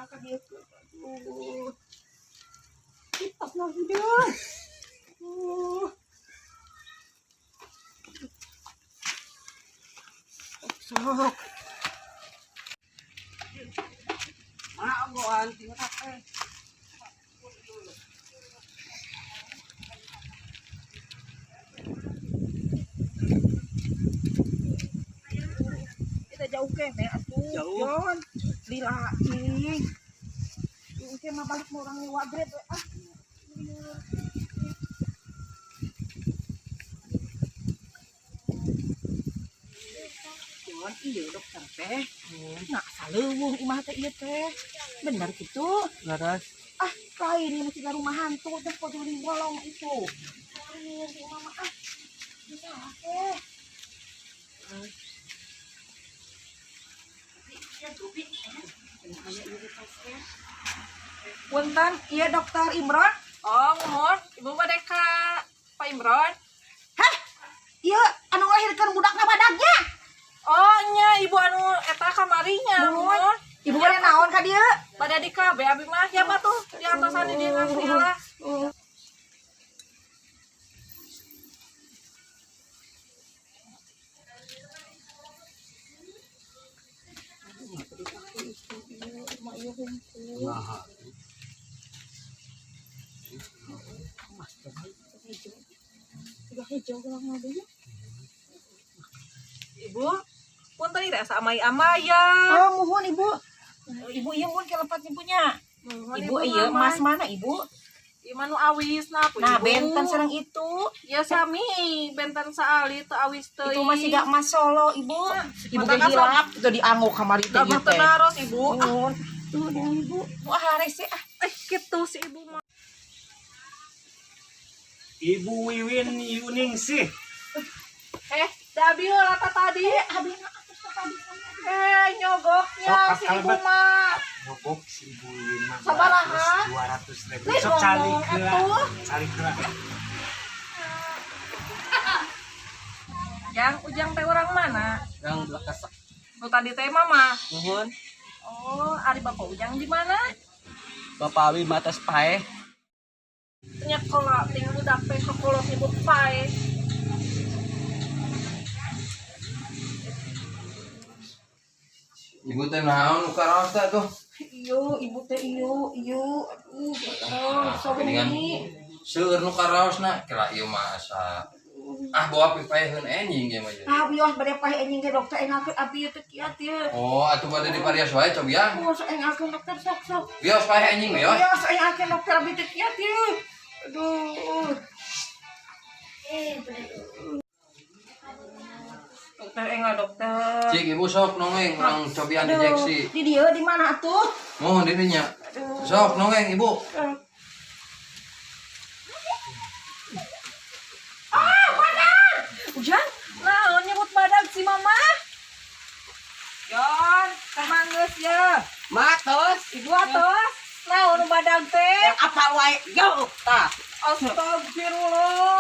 Ka dieu. Aduh. Kipas na hideung. Sok. Maagoan tingkat eh. Kita jauh keneh atuh. Jauh. Jon. Lila cing. Ieu mah balik mau urang nyewa Grab we ah. Jon, iya dokter teh. Nah, saleuweung imah teh ieu teh. Bener gitu. Laras. Ah, lain ini masih rumah hantu teh pojok di bolong itu. Lain si mama ah. Bisa teh. Punten, iya dokter Imron. Oh, muhun. Ibu bade ka Pak Imron. Hah? Iya, anu ngalahirkeun budakna badagnya. Oh, nya ibu anu eta kamarinya. Muhun. Muhun. Ibu bade naon ka dieu? Bade di KB abi mah ya mah tuh di atasan di dieu ngantri lah. Nah. Ibu, punten ieu asa amai-amaya. Oh, muhun ibu. Ibu iya mun kelepat ibunya. Muhun Ibu iya mah. emas mana ibu? Ieu mah nu awisna atuh, Nah, Ibu. benten sareng itu. Ya sami, benten saali teu awis teuing. Itu masih gak emas Solo, ibu. Ibu Mata ge hilap itu dianggo kamari teh Gak ieu teu teh. naros ibu. Ah, Muhun. Tuh dengan ibu. Wah, harese ah. eh kitu si ibu mah. Ibu Wiwin Yuningsih. Eh, da abi heula ta tadi. Abi na atus teh tadi kami. Eh, nyogoknya Sok, si ibu kalebet. mah. Nyogok si Ibu Wiwin mah Sabaraha? 200 ribu. Lain Sok calik ngomong heula. atuh. Calik heula. Yang ujang teh orang mana? Yang belakang. Nu tadi teh mama. Muhun. Oh, ari bapak ujang di mana? Bapak Awi matas paeh. Nyekola ting budak teh sekolah nyebut pae. Ibu teh naon nu karaos teh tuh? Iyo, ibu teh iyo, iyo. Aduh, oh, so Geuningan gini. seueur nu karaosna kira ieu mah asa ah bawa pipaeheun enjing ge mah jadi. Ah, bios bade paeh anjing ge dokter engakeun abi ieu teh kiat ieu. Oh, atuh bade diparios wae cobian. Oh, sok engakeun dokter sok sok. Bios paeh enjing bios. Bios engakeun dokter abi teh kiat ieu. Aduh. Dokter enggak dokter. Cik ibu sok nongeng urang cobian Aduh, injeksi. di dieu di mana atuh? Mohon di dinya. Sok nongeng ibu. Ah, badag. Ujang, naon nyebut badag si mama? Yon, kamanggeus ya. Matos. Ibu atos. Naon nu badag teh? Apa wae? Yo, tah. Astagfirullah.